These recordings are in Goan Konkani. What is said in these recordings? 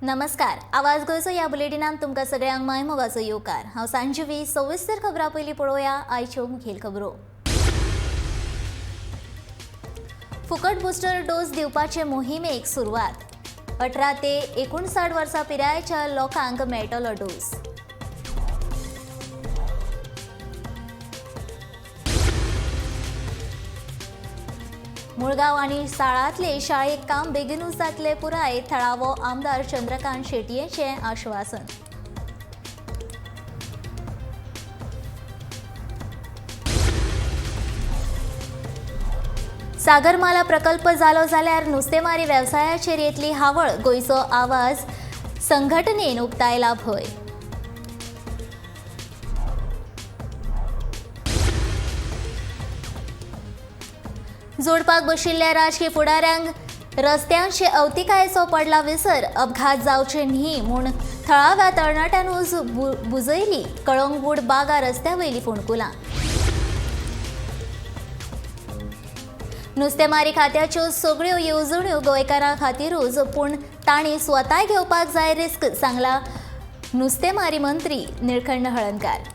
नमस्कार, आवाज गोंयचो ह्या बुलेटिनांत तुमकां सगळ्यांक मायमोगाचो येवकार. हांव सांजवी. सविस्तर खबरां पयलीं पळोवया आयच्यो मुखेल खबरो. फुकट बुस्टर डोस दिवपाचे मोहिमेक सुरवात. 18 ते 59 वर्सां पिरायेच्या लोकांक मेळटलो डोस. मुळगांव आनी साळांतले शाळेक काम बेगीनूच जातले पुराय, थळावो आमदार चंद्रकांत शेटयेचें आश्वासन. सागरमाला प्रकल्प जालो जाल्यार नुस्तेमारी वेवसायाचेर येतली हावळ, गोंयचो आवाज संघटनेन उक्तायला भंय. जोडपाक बशिल्ल्या राजकीय फुडाऱ्यांक रस्त्यांचे अवतिकायेचो पडला विसर, अपघात जावचे न्ही म्हूण थळाव्या तरणाट्यांनूच बुजयली कळंगूट बागा रस्त्या वयली फोंडकुलां. नुस्तेमारी खात्याच्यो सगळ्यो येवजण्यो गोंयकारां खातीरूच, पूण तांणी स्वताय घेवपाक जाय रिस्क, सांगला नुस्तेमारी मंत्री निळखंड हळणकार.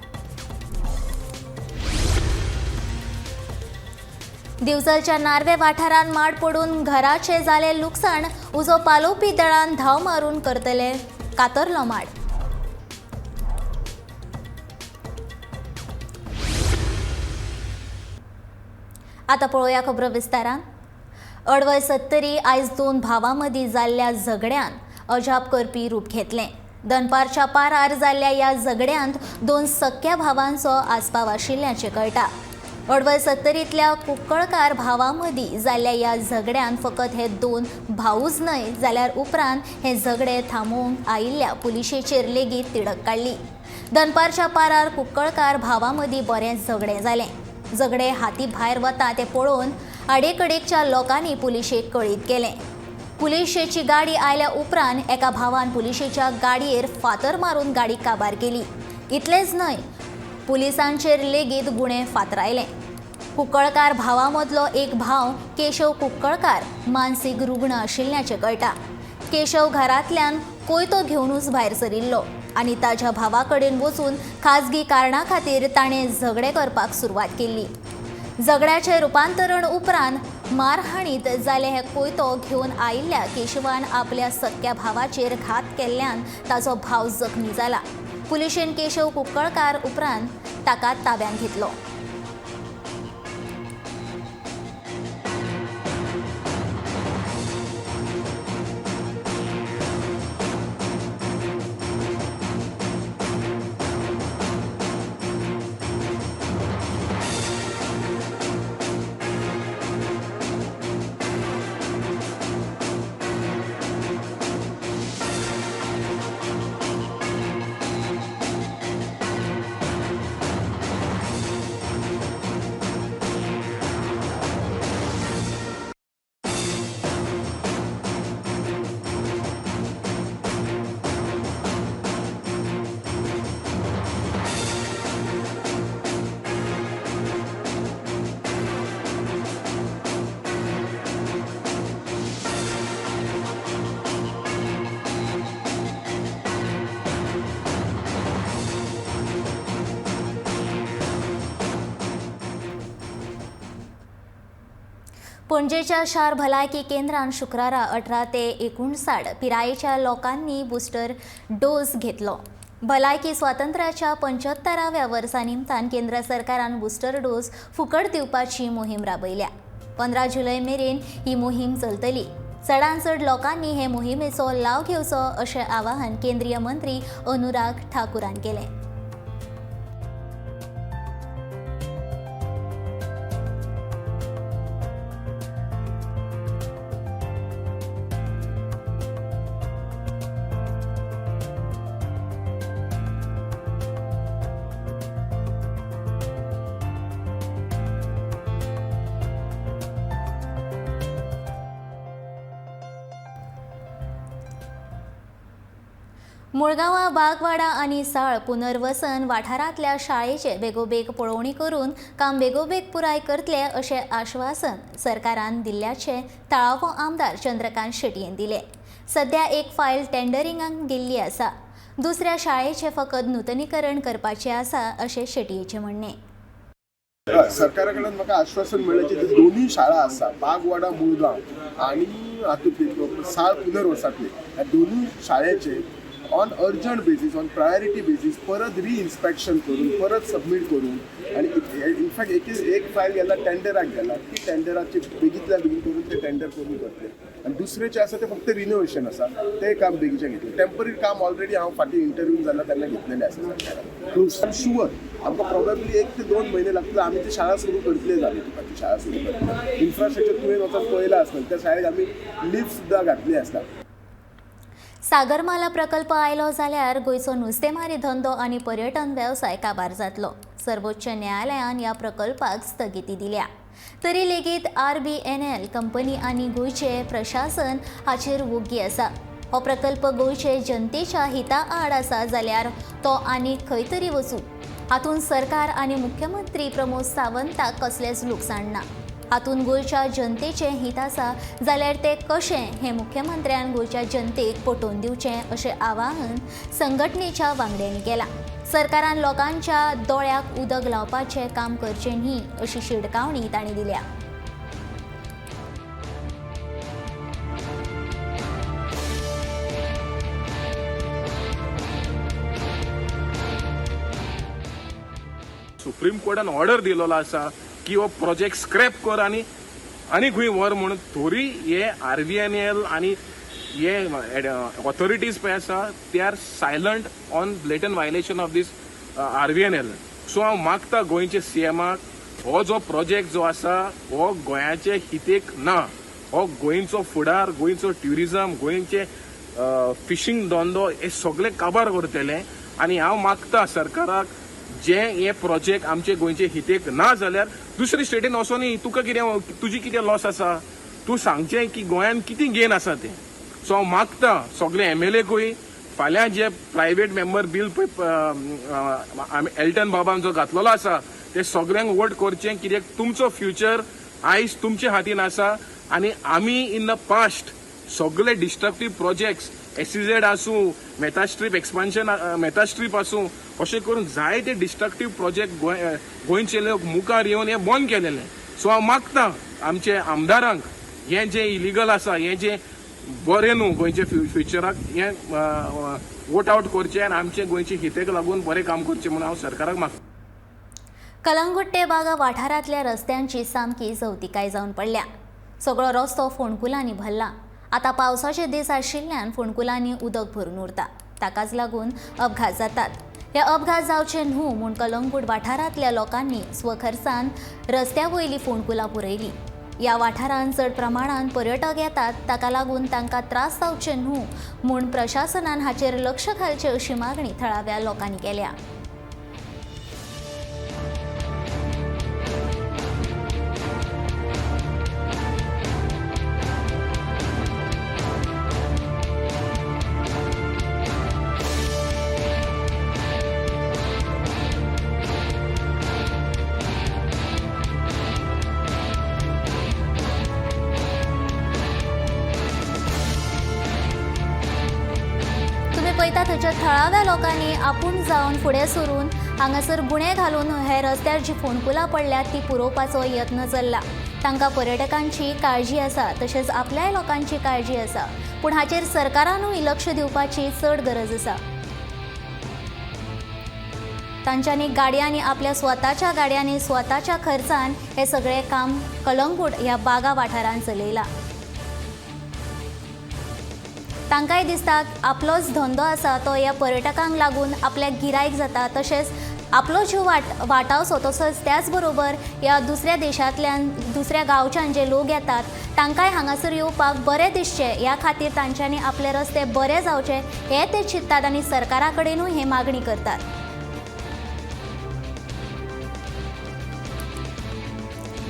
दिवचलच्या नार्वे वाठारांत माड पडून घराचे जाले लुकसाण, उजो पालोवपी दळान धांव मारून करतले कातरलो माड. आतां पळोवया खबरो विस्तारान. अडवय सत्तरी आयज दोन भावां मदीं जाल्ल्या झगड्यान अजाप करपी रूप घेतलें. दनपारच्या पारार जाल्ल्या ह्या झगड्यांत दोन सख्या भावांचो आस्पाव आशिल्ल्याचें कळटा. अडवय सत्तरींतल्या कुंकळकार भावां मदीं जाल्ल्या ह्या झगड्यान फकत हे दोन भावूच न्हय जाल्यार उपरांत हें झगडें थांबोवंक आयिल्ल्या पुलिशेचेर लेगीत तिडक काडली. दनपारच्या पारार कुंकळकार भावां मदीं बरेंच झगडें जालें. झगडें हाती भायर वता तें पळोवन आडेकडेकच्या लोकांनी पुलिशेक कळीत केलें. पुलिशेची गाडी आयल्या उपरांत एका भावान पुलिशेच्या गाडयेर फातर मारून गाडी काबार केली. इतलेंच न्हय, पुलिसांचेर लेगीत गुणे फातरायले. कुंकळकार भावां मदलो एक भाव केशव कुंकळकार मानसीक रुग्ण आशिल्ल्याचें कळटा. केशव घरांतल्यान कोयतो घेवनूच भायर सरिल्लो आनी ताज्या भावा कडेन वचून खाजगी कारणा खातीर ताणें झगडें करपाक सुरवात केल्ली. झगड्याचें रुपांतरण उपरांत मारहाणीत जालें. हे कोयतो घेवन आयिल्ल्या केशवान आपल्या सख्या भावाचेर घात केल्ल्यान ताचो भाव जखमी जाला. पुलिशेन केशव कुंकळकार उपरांत ताका ताब्यांत घेतलो. पणजेच्या शार भलायकी केंद्रान शुक्रारा 18 ते 59 पिरायेच्या लोकांनी बुस्टर डोस घेतलो. भलायकी स्वातंत्र्याच्या 75व्या वर्सा निमतान केंद्र सरकारान बुस्टर डोस फुकट दिवपाची मोहीम राबयल्या. 15 जुलय मेरेन ही मोहीम चलतली. चडांत चड लोकांनी हे मोहिमेचो लाव घेवचो अशें आवाहन केंद्रीय मंत्री अनुराग ठाकूरान केलें. मुळगांवां बागवाडा आनी साळ पुनर्वसन वाठारांतल्या शाळेचे बेगोबेग पळोवणी करून काम बेगोबेग पुराय करतले अशें आश्वासन सरकारान दिल्ल्याचें थळावो आमदार चंद्रकांत शेटयेन दिलें. सध्या एक फायल टेंडरिंगाक गेल्ली आसा. दुसऱ्या शाळेचें फकत नुतनीकरण करपाचें आसा अशें शेटयेचें म्हणणें. सरकारा कडल्यान म्हाका आश्वासन मेळ्ळें की दोनूय शाळा आसा, बागवाडा मुळगांव आनी हातूंतली साळ पुनर्वसांतली, ह्या दोनूय शाळेचे on urgent basis, on priority basis परत रिइन्स्पेक्शन करून परत सबमीट करून आनी इनफॅक्ट एक फायल गेला टेंडराक गेला, ती टेंडराची बेगींतल्या बेगीन करून ते टेंडर करून करतले. आनी दुसरें जें आसा तें फक्त रिनोवेशन आसा, तें काम बेगीचें घेतलें. टेंपररी काम ऑलरेडी हांव फाटीं इंटरव्यू जाला तेन्ना घेतलेलें आसा सरकारान. शुअर आमकां प्रोबेबली 1 ते 2 म्हयने लागतले आमी ती शाळा सुरू करतले. जाली तुका ती शाळा सुरू करतले. इन्फ्रास्ट्रक्चर तुवें वचून पळयलां आसतलें, त्या शाळेक आमी लिफ्ट सुद्दां घातली आसता. सागरमाला प्रकल्प आयलो जाल्यार गोंयचो नुस्तेमारी धंदो आनी पर्यटन वेवसाय काबार जातलो. सर्वोच्च न्यायालयान ह्या प्रकल्पाक स्थगिती दिल्या तरी लेगीत RBNL company आनी गोंयचें प्रशासन हाचेर वोग्गी आसा. हो प्रकल्प गोंयचे जनतेच्या हिता आड आसा जाल्यार तो आनीक खंय तरी वचूं. हातूंत सरकार आनी मुख्यमंत्री प्रमोद सावंताक कसलेंच लुकसाण ना. हातूंत गोंयच्या जनतेचें हित आसा जाल्यार तें कशें हें मुख्यमंत्र्यान गोंयच्या जनतेक पटोवन दिवचें अशें आवाहन संघटनेच्या वांगड्यांनी केलां. सरकारान लोकांच्या दोळ्याक उदक लावपाचें काम करचें न्ही अशी शिटकावणी तांणी दिल्या. सुप्रीम कोर्टान ऑर्डर दिलेलो आसा की हो प्रोजेक्ट स्क्रॅप कर आनी आनी खंय व्हर म्हणून. थोरी हे RVNL आनी हे ऑथॉरिटीज पळय आसा they are silent on blatant violation of this RVNL. So हांव मागता गोंयचे सीएमाक हो जो प्रोजेक्ट जो आसा हो गोंयाचे हितेक ना. हो गोंयचो फुडार, गोंयचो ट्युरिजम, गोंयचे फिशींग धंदो हे सगळे काबार करतले. आनी हांव मागता सरकाराक जे हे प्रोजेक्ट आमचे गोंयचे हितेक ना जाल्यार दुसरे स्टेटीन वचोनी तुका कितें, तुजी कितें लॉस आसा, तूं सांगचें की गोंयान कितें गेन आसा तें. सो हांव मागता सगळे MLA फाल्यां जे प्रायवेट मेंबर बील पळय एल्टन बाबान जो घातलेलो आसा ते सगळ्यांक वोट करचें, कित्याक तुमचो फ्युचर आयज तुमच्या हातीन आसा. आनी आमी इन the past सगळे डिस्ट्रक्टीव प्रोजेक्ट्स SEZ आसूं, मेथा स्ट्रीप एक्सपान्शन, मेथा स्ट्रीप आसूं, अशें करून जायते डिस्ट्रक्टीव प्रोजेक्ट गोंयचे लोक मुखार येवन हे बंद केलेले. सो हांव मागता आमचे आमदारांक हें जें इलिगल आसा, हें जें बरें न्हू गोंयचे फ्युचराक, हें वोट आवट करचें आनी आमचे गोंयचे हितेक लागून बरें काम करचें म्हणून हांव सरकाराक मागता. कलंगूट ते बागा वाठारांतल्या रस्त्यांची सामकी जवतिकाय जावन पडल्या. सगळो रस्तो फोंडकुलांनी भरला. आतां पावसाचे दीस आशिल्ल्यान फोंडकुलांनी उदक भरून उरता. ताकाच लागून अपघात जातात. हे अपघात जावचे न्हू म्हूण कलंगूट वाठारांतल्या लोकांनी स्वखर्चान रस्त्या वयली फोंडकुलां पुरयली. ह्या वाठारांत चड प्रमाणान पर्यटक येतात, ताका लागून तांकां त्रास जावचे न्हू म्हूण प्रशासनान हाचेर लक्ष घालचें अशी मागणी थळाव्या लोकांनी केल्या. पळयता थंयच्या थळाव्या लोकांनी आपूण जावन फुडें सरून हांगासर गुणे घालून हे रस्त्यार जी फोंडकुलां पडल्यात ती पुरोवपाचो यत्न चल्ला. तांकां पर्यटकांची काळजी आसा तशेंच आपल्याय लोकांची काळजी आसा, पूण हाचेर सरकारानूय लक्ष दिवपाची चड गरज आसा. तांच्यांनी गाडयांनी, आपल्या स्वताच्या गाडयांनी, स्वताच्या खर्चान हे सगळें काम कलंगूट ह्या बागा वाठारांत चलयलां. तांकांय दिसता आपलोच धंदो आसा तो ह्या पर्यटकांक लागून आपल्याक गिरायक जाता, तशेंच आपलो जीव वाटावचो, तसोच त्याच बरोबर ह्या दुसऱ्या देशांतल्यान, दुसऱ्या गांवच्यान जे लोक येतात तांकांय हांगासर येवपाक बरें दिसचें ह्या खातीर तांच्यांनी आपले रस्ते बरे जावचे हे ते चिंततात आनी सरकारा कडेनूय हे मागणी करतात.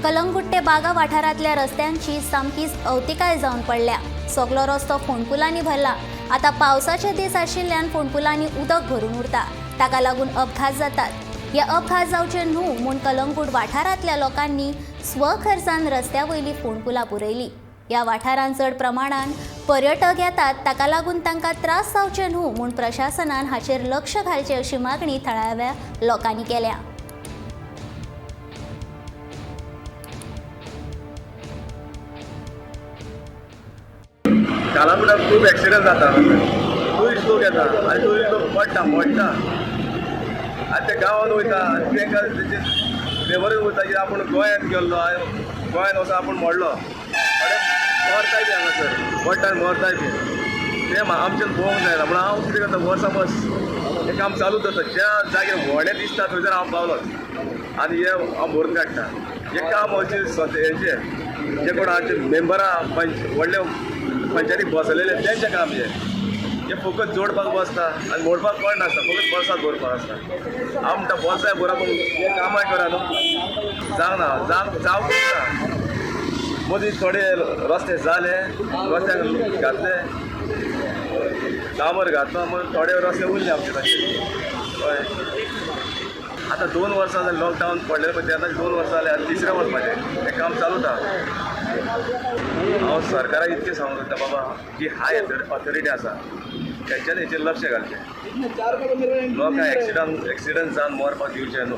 कलंगूट ते बागा वाठारांतल्या रस्त्यांची सामकीच अवतिकाय जावन पडल्या. सगलो रस्तो फोंडकुलांनी भरला. आतां पावसाचे दीस आशिल्ल्यान फोंडकुलांनी उदक भरून उरता. ताका लागून अपघात जातात. हे अपघात जावचे न्हू म्हूण कलंगूट वाठारांतल्या लोकांनी स्वखर्चान रस्त्या वयली फोंडकुलां पुरयली. ह्या वाठारांत चड प्रमाणान पर्यटक येतात, ताका लागून तांकां त्रास जावचे न्हू म्हूण प्रशासनान हाचेर लक्ष घालचें अशी मागणी थळाव्या लोकांनी केल्या. कालांगुटाक खूब एक्सिडंट जाता, टुरिस्ट लोक येता आनी टुरिस्ट लोक पडटा मोडटा आनी ते गांवांत वयता आनी तांकां तेजे लेबरूय वयता की आपूण गोंयांत गेल्लो आनी गोंयांत वचून आपूण मोडलो, थोडे मरताय बी हांगासर पडटा आनी मरताय बी. तें आमच्यान पळोवंक जायना म्हणून हांव कितें करता, वर्सां बस हें काम चालूच जाता. ज्या जाग्यार व्हडलें दिसता थंयसर हांव पावलोच आनी हें हांव भरून काडटा. हें काम अशें हेंचें जे कोण आमचे मेंबरां पंच व्हडले पंचायतीक बसलेले तेंचें काम हें. हें फकत जोडपाक बसता आनी मोडपाक कोण नासता, फकत बोल्सांत भरपाक आसता. हांव म्हणटा बोल्सांय भरा पूण हें कामाय करा न्हू. जावना जावंक ना. मदीं थोडे रस्ते जाले, रस्त्याक घातले डांबर घातलो म्हूण थोडे रस्ते उरले आमचे तशे. हय, आतां 2 वर्सां जालीं लॉकडावन पडलें पळय तेन्ना 2 वर्सां जालीं आनी तिसरें वर्स म्हाजें हें काम चालूच आहा. हांव सरकाराक इतकें सांगूंक सोदता बाबा जी हाय ऑथॉरिटी आसा तेंच्यांनी हेचेर लक्ष घालचें, लोकांक एक्सिडंट जावन मरपाक दिवचें न्हू.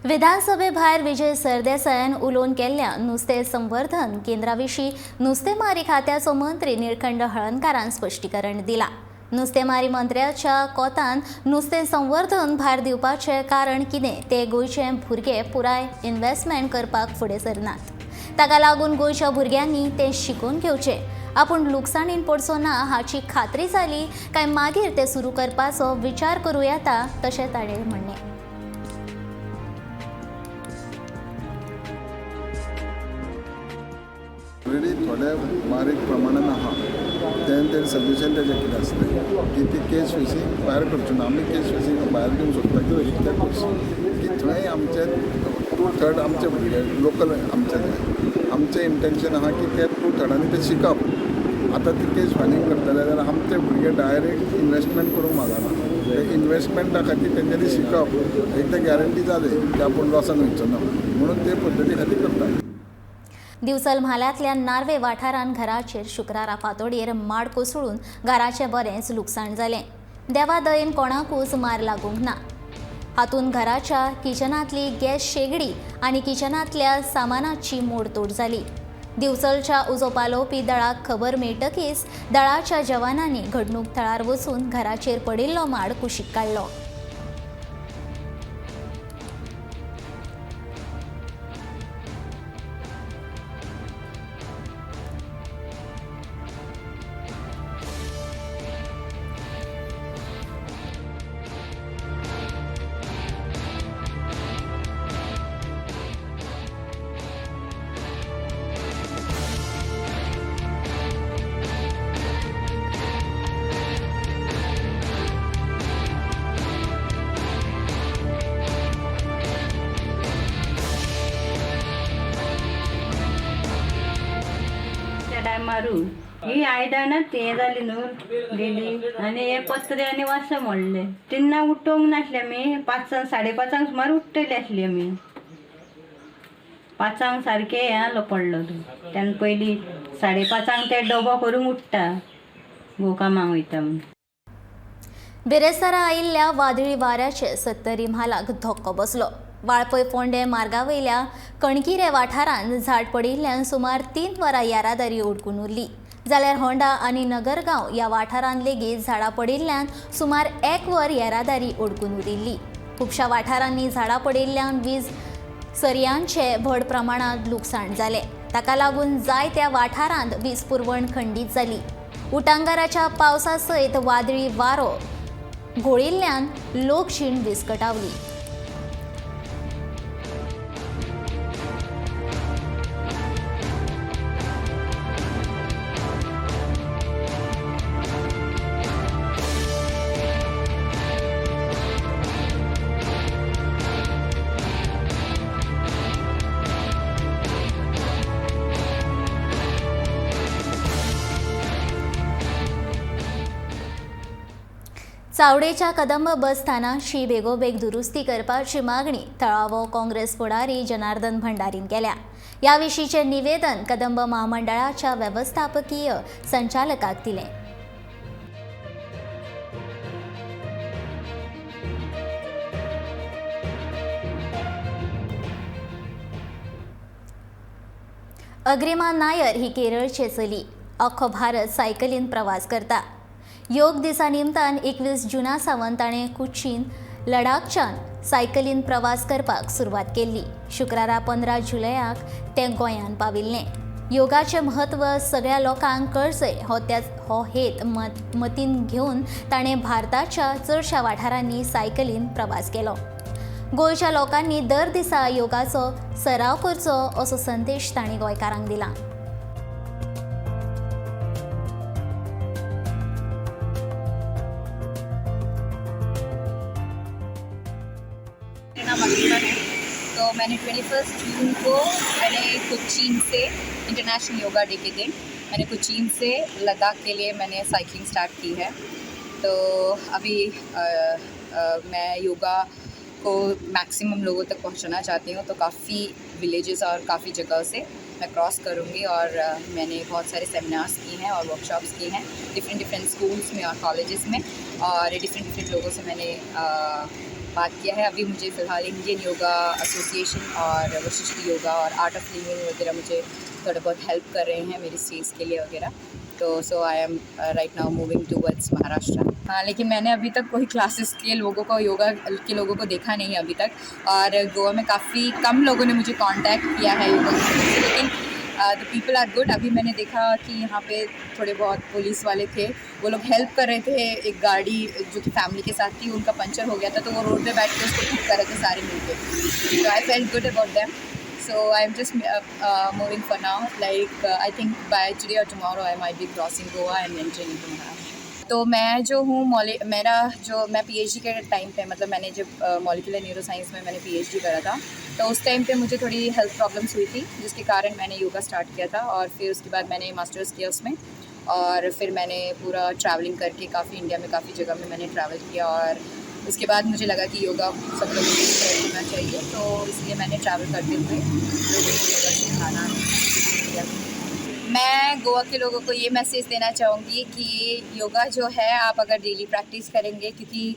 विधानसभे भायर विजय सरदेसायान उलोवन केल्ल्या नुस्तें संवर्धन केंद्रा विशीं नुस्तेमारी खात्याचो मंत्री निळकंठ हळर्णकारान स्पश्टीकरण दिलां. नुस्तेमारी मंत्र्याच्या कोतान नुस्तें संवर्धन भार दिवपाचें कारण कितें तें गोंयचे भुरगे पुराय इन्व्हेस्टमेंट करपाक फुडें सरनात, ताका लागून गोंयच्या भुरग्यांनी तें शिकून घेवचें. आपूण लुकसाणीन पडचो ना हाची खात्री जाली काय मागीर तें सुरू करपाचो विचार करूं येता तशें ताणें म्हणलें. ऑलरेडी थोड्या बारीक प्रमाणान आहा, तें तें सजेशन तेजें कितें आसलें की ती केज फिशींग भायर करचो ना. आमी केज फिशींग भायर दिवंक सोदता कित्याकूच की थंय आमचे 2/3 आमचे भुरगे लोकल आमचे आमचें इंटेंशन आहा की ते 2/3 ते शिकप. आतां ती केज फायलींग करतले जाल्यार आमचे भुरगे डायरेक्ट इनवेस्टमेंट करूंक मागना, ते इनवेस्टमेंटा खातीर तेंच्यांनी शिकप एकदां गॅरंटी जाली की आपूण लॉसान वयचो ना म्हणून ते पद्दती खातीर करता. दिवचल म्हालांतल्या नार्वे वाठारांत घराचेर शुक्रारा फांतोडेर माड कोसळून घराचें बरेंच लुकसाण जालें. देवा दयेन कोणाकूच मार लागूंक ना. हातूंत घराच्या किचनांतली गॅस शेगडी आनी किचनांतल्या सामानाची मोडतोड जाली. दिवचलच्या उजो पालोवपी दळाक खबर मेळटकीच दळाच्या जवानांनी घडणूक थळार वचून घराचेर पडिल्लो माड कुशीक काडलो. मारून ही आयदनां हें जाली न्हू गेली आनी हे पत्रे आनी वाशे मोडले. तेन्ना उठोवंक नासले आमी, 5 5:30 सुमार उठ्ठले आसली आमी. 5 सारकें हें आसलो पडलो तो. तेन्ना पयलीं 5:30 ते डबो करूंक उठ्ठा, घोव कामाक वयता म्हूण. बिरेस्तारा आयिल्ल्या वादळी वाऱ्याचे सत्तरी म्हालाक धक्को बसलो. वाळपय फोंडे मार्गावयल्या कणकिरे वाठारांत झाड पडिल्ल्यान सुमार 3 वरां येरादारी उडकून उरली. जाल्यार होंडा आनी नगरगांव ह्या वाठारांत लेगीत झाडां पडिल्ल्यान सुमार 1 वर येरादारी उडकून उरिल्ली. खुबश्या वाठारांनी झाडां पडिल्ल्यान वीज सरयांचें व्हड प्रमाणांत लुकसाण जालें. ताका लागून जायत्या वाठारांत वीज पुरवण खंडीत जाली. उटांगाराच्या पावसा सयत वादळी वारो घोळिल्ल्यान लोकजीण विस्कटावली. चावडेच्या कदंब बस स्थानाची बेगोबेग दुरुस्ती करपाची मागणी थळावो काँग्रेस फुडारी जनार्दन भंडारीन केल्या. ह्या विशींचें निवेदन कदंब म्हामंडळाच्या वेवस्थापकीय संचालकाक दिलें. अग्रिमा नायर ही केरळचे चली अख्खो भारत सायकलीन प्रवास करता. योग दिसा निमतान 21 जुना सावन ताणें कुचीन लडाखच्यान सायकलीन प्रवास करपाक सुरवात केल्ली. शुक्रारा 15 जुलयाक तें गोंयांत पाविल्लें. योगाचें म्हत्व सगळ्या लोकांक कळचें हो हेत मतीन घेवन ताणें भारताच्या चडशा वाठारांनी सायकलीन प्रवास केलो. गोंयच्या लोकांनी दर दिसा योगाचो सराव करचो असो संदेश तांणी गोंयकारांक दिला. मेरा नाम अग्रिमा है. तो मैंने 21 जून को मैंने कोचीन से इंटरनेशनल योगा डे के दिन मैंने कोचीन से लद्दाख के लिए मैंने साइकिलिंग स्टार्ट की है. तो अभी मैं योगा को मैक्सिमम लोगों तक पहुंचाना चाहती हूँ. तो काफ़ी विलेजेस और काफ़ी जगह से मैं क्रॉस करूँगी और मैंने बहुत सारे सेमिनार्स किए हैं और वर्कशॉप्स किए हैं डिफरेंट डिफरेंट स्कूल्स में और कॉलेजेस में और डिफरेंट डिफरेंट लोगों से मैंने बात किया है. अभी मुझे फ़िलहाल Indian yoga association Aur Vashishtha yoga Aur art of living वगैरह मुझे थोड़ा बहुत हेल्प कर रहे हैं मेरी स्टेज के लिए वगैरह. तो so I am right now moving towards Maharashtra. हाँ, लेकिन मैंने अभी तक कोई क्लासेस के लोगों को, योगा के लोगों को देखा नहीं अभी तक. और गोवा में काफ़ी कम लोगों ने मुझे कांटेक्ट किया है योगा के, लेकिन the people are good. अभी मैंने देखा कि यहाँ पे थोड़े बहुत पुलिस वाले थे, वो लोग हेल्प कर रहे थे. एक गाड़ी जो कि फैमिली के साथ थी, उनका पंचर हो गया था, तो वो रोड पे बैठ के उसको ठीक कर रहे थे सारे मिलके. तो I felt good about them. So I am just moving for now. Like I think by today or tomorrow I might be crossing Goa and entering into Maharashtra. तो मैं जो हूँ मेरा जो मैं पीएचडी के टाइम पे, मतलब मैंने जब मॉलिक्यूलर न्यूरो साइंस में मैंने पीएचडी करा था, तो उस टाइम पे मुझे थोड़ी हेल्थ प्रॉब्लम्स हुई थी, जिसके कारण मैंने योगा स्टार्ट किया था. और फिर उसके बाद मैंने मास्टर्स किया उसमें और फिर मैंने पूरा ट्रैवलिंग करके काफ़ी इंडिया में काफ़ी जगह में मैंने ट्रैवल किया. और उसके बाद मुझे लगा कि योगा सब लोगों को स्प्रेड होना चाहिए, तो इसलिए मैंने ट्रैवल करते हुए लोगों को योगा सिखाना किया. मैं गोवा के लोगों को ये मैसेज देना चाहूँगी कि योगा जो है आप अगर डेली प्रैक्टिस करेंगे, क्योंकि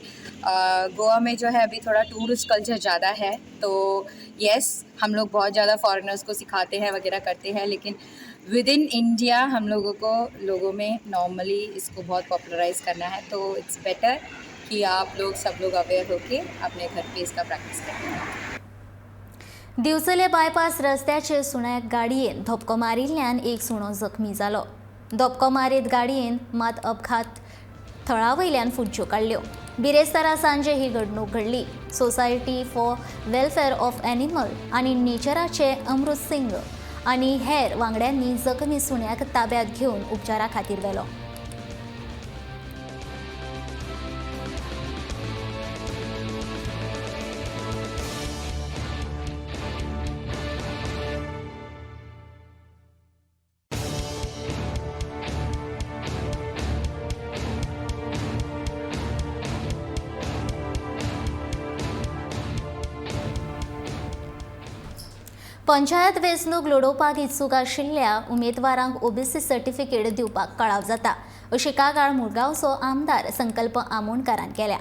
गोवा में जो है अभी थोड़ा टूरिस्ट कल्चर ज़्यादा है, तो यस हम लोग बहुत ज़्यादा फॉरेनर्स को सिखाते हैं वगैरह करते हैं, लेकिन विद इन इंडिया हम लोगों को लोगों में नॉर्मली इसको बहुत पॉपुलराइज करना है. तो it's better कि आप लोग सब लोग अवेयर होके अपने घर पे इसका प्रैक्टिस करें. दिवचले बायपास रस्त्याचेर सुण्याक गाडयेन धपको मारिल्ल्यान एक सुणो जखमी जालो. धपको मारीत गाडयेन मात अपघात थळा वयल्यान फुज्ज्यो काडल्यो. बिरेस्तारा सांजे ही घडणूक घडली. Society for welfare of animal आनी नेचराचे अमृत सिंग आनी हेर वांगड्यांनी जखमी सुण्याक ताब्यात घेवन उपचारा खातीर व्हेलो. पंचायत वेंचणूक लडोवपाक इत्सूक आशिल्ल्या उमेदवारांक ओबीसी सर्टिफिकेट दिवपाक कळाव जाता अशी कागाळ मुरगांवचो आमदार संकल्प आमोणकारान केल्या.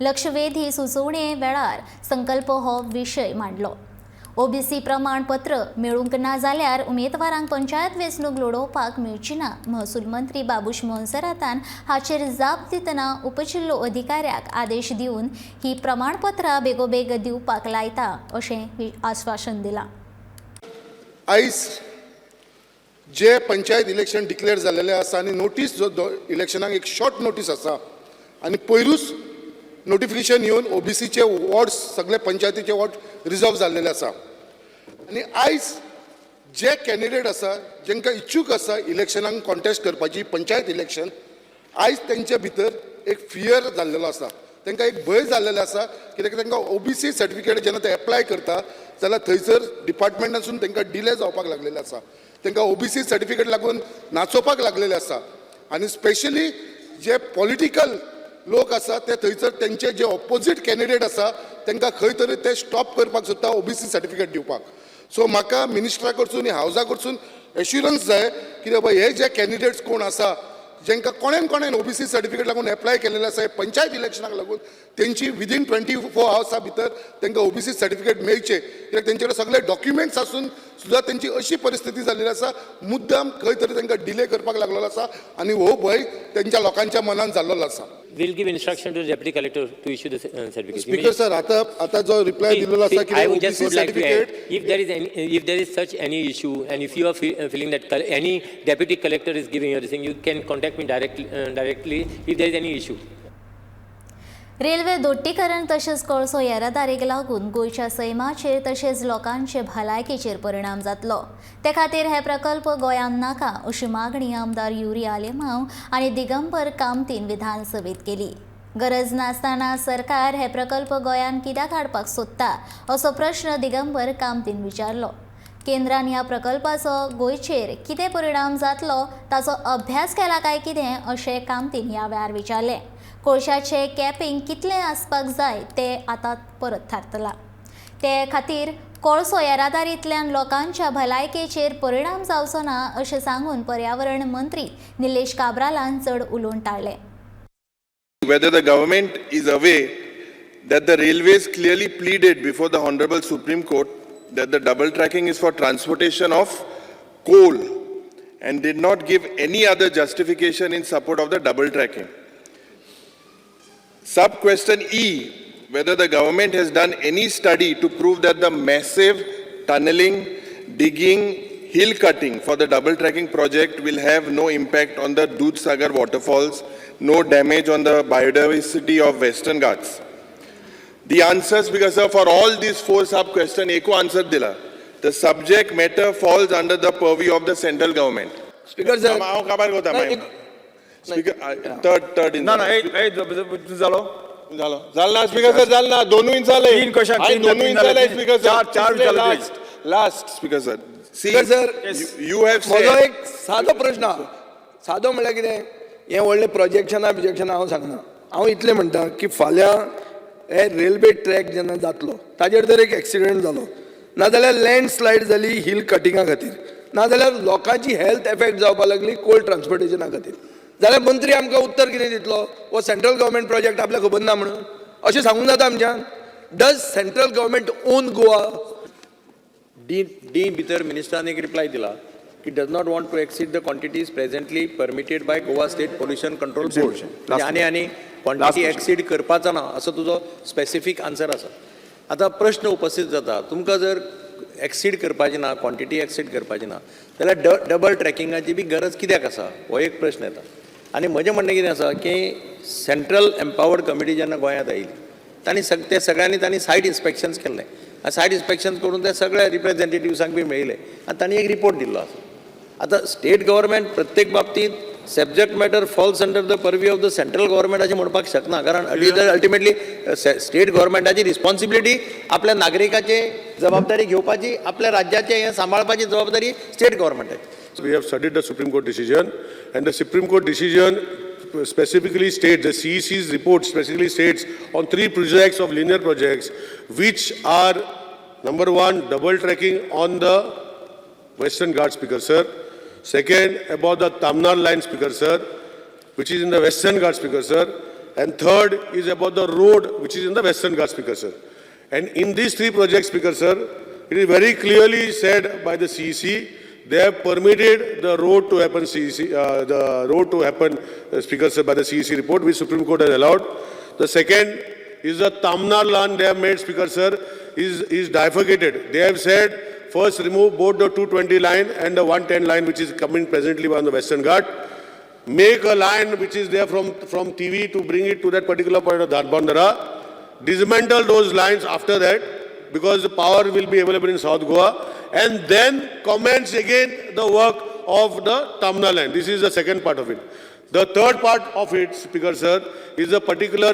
लक्षवेधी सुचोवणे वेळार संकल्प हो विशय मांडलो. ओबीसी प्रमाणपत्र मेळूंक ना जाल्यार उमेदवारांक पंचायत वेंचणूक लडोवपाक मेळची ना. महसूल मंत्री बाबूश मोन्सेरातान हाचेर जाप दितना उपजिल्लो अधिकाऱ्याक आदेश दिवन ही प्रमाणपत्रां बेगोबेग दिवपाक लायता अशें आश्वासन दिलां. आयज जे पंचायत इलेक्शन डिक्लेअर जाल्लेलें आसा आनी नोटीस जो इलेक्शनाक एक शॉर्ट नोटीस आसा आनी पयरूच नोटिफिकेशन येवन ओबीसीचे वॉर्ड्स सगळे पंचायतीचे वॉर्ड रिजर्व जाल्लेले आसा आनी आयज जे कॅन्डिडेट आसा जेंकां इच्छूक आसा इलेक्शनाक कॉन्टेस्ट करपाची पंचायत इलेक्शन, आयज तेंचे भितर एक फियर जाल्लेलो आसा, तांकां एक भंय जाल्लेलो आसा कित्याक तांकां ओबीसी सर्टिफिकेट जेन्ना ते एप्लाय करता जाल्यार थंयसर डिपार्टमेंटासून तांकां डिले जावपाक लागलेले आसा, तांकां ओबीसी सर्टिफिकेट लागून नाचोवपाक लागलेले आसा आनी स्पेशली जे पॉलिटिकल लोक आसा ते थंयसर तेंचे जे ऑपोजीट कॅन्डिडेट आसा तांकां खंय तरी ते स्टॉप करपाक सोदता ओबीसी सर्टिफिकेट दिवपाक. सो म्हाका मिनिस्टरा कडसून हावजा कडसून एश्युरन्स जाय की बाबा हे जे कॅन्डिडेट्स कोण आसा जेंकां कोणेन कोणेन ओबीसी सर्टिफिकेट लागून एप्लाय केलेलें आसा हे पंचायत इलेक्शनाक लागून तेंची विदीन 24 आवर्सा भितर तेंकां ओबीसी सर्टिफिकेट मेळचें, कित्याक तेंचे कडेन सगळे डॉक्युमेंट्स आसून सुद्दां तेंची अशी परिस्थिती जाल्ली आसा, मुद्दाम खंय तरी तेंकां डिले करपाक लागलेलो आसा आनी हो भंय तेंच्या लोकांच्या मनान जाल्लो आसा. We'll give instruction to the deputy collector to issue the certificate. Speaker sir, आता आता जो रिप्लाय दिलेलो आसा I की would just OBC would like to add, certificate if there is such any issue, and if you are feeling that any deputy collector is giving you this thing, you can contact me directly if there is any issue. Railway दोट्टीकरण तशेंच कोळसो येरादारीक लागून गोंयच्या सैमाचेर तशेंच लोकांचे भलायकेचेर परिणाम जातलो. ते खातीर हे प्रकल्प गोंयांत नाका अशी मागणी आमदार युरी आलेमांव आनी दिगंबर कामतीन विधानसभेत केली. गरज नासतना सरकार हे प्रकल्प गोंयांत कित्याक हाडपाक सोदता असो प्रश्न दिगंबर कामतीन विचारलो. केंद्रान ह्या प्रकल्पाचो गोंयचेर कितें परिणाम जातलो ताचो अभ्यास केला काय कितें अशें कामतीन ह्या वेळार विचारलें. कोळशाचें कॅपिंग कितलें आसपाक जाय तें आतां परत थारतलां. ते खातीर कोळसो येरादारींतल्यान लोकांच्या भलायकेचेर परिणाम जावचो ना अशें सांगून पर्यावरण मंत्री निलेश काब्रालान चड उलोवन टाळ्ळें. Whether the government is aware that the railways clearly pleaded before the Honorable Supreme Court that the double tracking is for transportation of coal and did not give any other justification in support of the double tracking. Sub question E, whether the government has done any study to prove that the massive tunneling, digging, hill cutting for the double tracking project will have no impact on the Dudh Sagar waterfalls, no damage on the biodiversity of Western Ghats. The answers, because sir, for all these four sub question, eko answer dila. The subject matter falls under the purview of the central government. Speaker sir, हांव काबार कोता नाही, स्पीकर थर्ड ना ना जालो जालो जाल ना स्पीकर सर, जाल ना, दोनूय जाले. तीन question, हांवें तीन दोनूय जाले, जाले तीन. Speaker sir. चार, चार विचारले. Last last speaker sir. Speaker sir, you have म्हजो सेड एक सादो प्रश्न आहा. सादो म्हणल्यार कितें, हें व्हडलें प्रोजेक्शनां बिजेक्शनां हांव सांगना. हांव इतलें म्हणटा की फाल्यां हे रेल्वे ट्रॅक जेन्ना जातलो ताजेर जर एक एक्सिडंट जालो, नाजाल्यार लँडस्लायड जाली हिल कटिंगा खातीर, नाजाल्यार लोकांची हेल्थ एफेक्ट जावपाक लागली कोल ट्रान्सपोर्टेशना खातीर, जाल्यार मंत्री आमकां उत्तर कितें दितलो? हो सेंट्रल गव्हर्मेंट प्रोजेक्ट आपल्याक खबर ना म्हणून अशें सांगूंक जाता आमच्यान? Does central government own Goa? D D भितर मिनिस्टरान एक रिप्लाय दिला की does not want to exceed the quantities presently permitted by Goa State Pollution Control Board. म्हणजे आनी आनी क्वॉन्टिटी एक्सीड करपाचो ना असो तुजो स्पेसिफीक आन्सर आसा. आतां प्रश्न उपस्थित जाता, तुमकां जर एक्सीड करपाची ना, क्वॉन्टिटी एक्सीड करपाची ना, जाल्यार डबल ट्रॅकिंगाची बी गरज कित्याक आसा, हो एक प्रश्न येता. आनी म्हजें म्हणणें कितें आसा की सेंट्रल एम्पावर्ड कमिटी जेन्ना गोंयांत आयली तांणी ते सगळ्यांनी तांणी सायट इन्स्पेक्शन्स केल्लें आनी सायट इन्स्पेक्शन करून ते सगळे रिप्रेझेंटेटिव्सांक बी मेळिल्ले आनी तांणी एक रिपोर्ट दिल्लो आसा. आतां स्टेट गव्हर्मेंट प्रत्येक बाबतींत subject matter falls under the purview of the central government अशें म्हणपाक शकना, कारण अल्टिमेटली स्टेट गव्हर्मेंटाची रिस्पॉन्सिबिलिटी आपल्या नागरिकाचे जबाबदारी घेवपाची, आपल्या राज्याचें हें सांबाळपाची जबाबदारी state गव्हर्मेंटाची. We have studied the Supreme Court decision, and the Supreme Court decision specifically states, the CEC's report specifically states on three projects of linear projects, which are number one, double tracking on the Western Ghats, Speaker sir. Second, about the Tamnar line, Speaker sir, which is in the Western Ghats, Speaker sir. And third is about the road, which is in the Western Ghats, Speaker sir. And in these three projects, Speaker sir, it is very clearly said by the CEC, they have permitted the road to happen, CEC, the road to happen, Speaker sir, by the CEC report, which Supreme Court has allowed. The second is the Tamnar line they have made, Speaker sir, is bifurcated. They have said, first remove both the 220 line and the 110 line, which is coming presently on the Western Ghat. Make a line which is there from TV to bring it to that particular point of Dharbandara. Dismantle those lines after that, because the power will be available in South Goa, and then commence again the work of the Tamna line. This is the second part of it. The third part of it, Speaker sir, is a particular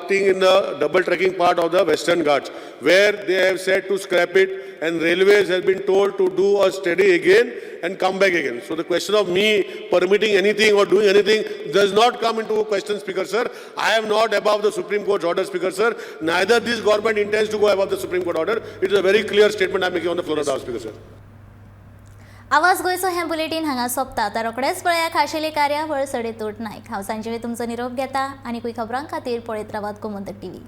thing in the double tracking part of the Western Ghats, where they have said to scrap it. and railways has been told to do a study again and come back again. So the question of me permitting anything or doing anything does not come into question, Speaker sir. I am not above the Supreme Court's order, Speaker sir. Neither this government intends to go above the Supreme Court order. It is a very clear statement I am making on the floor of the House, Speaker sir. आवाज गोंयचो हें बुलेटीन हांगा सोंपता. आतां रोखडेच पळया खाशेली कार्यावळ सडेतोड नायक. हांव सांजेवे तुमचो निरोप घेता आनी खबरां खातीर पळयत रावात गोमंतक टीव्ही.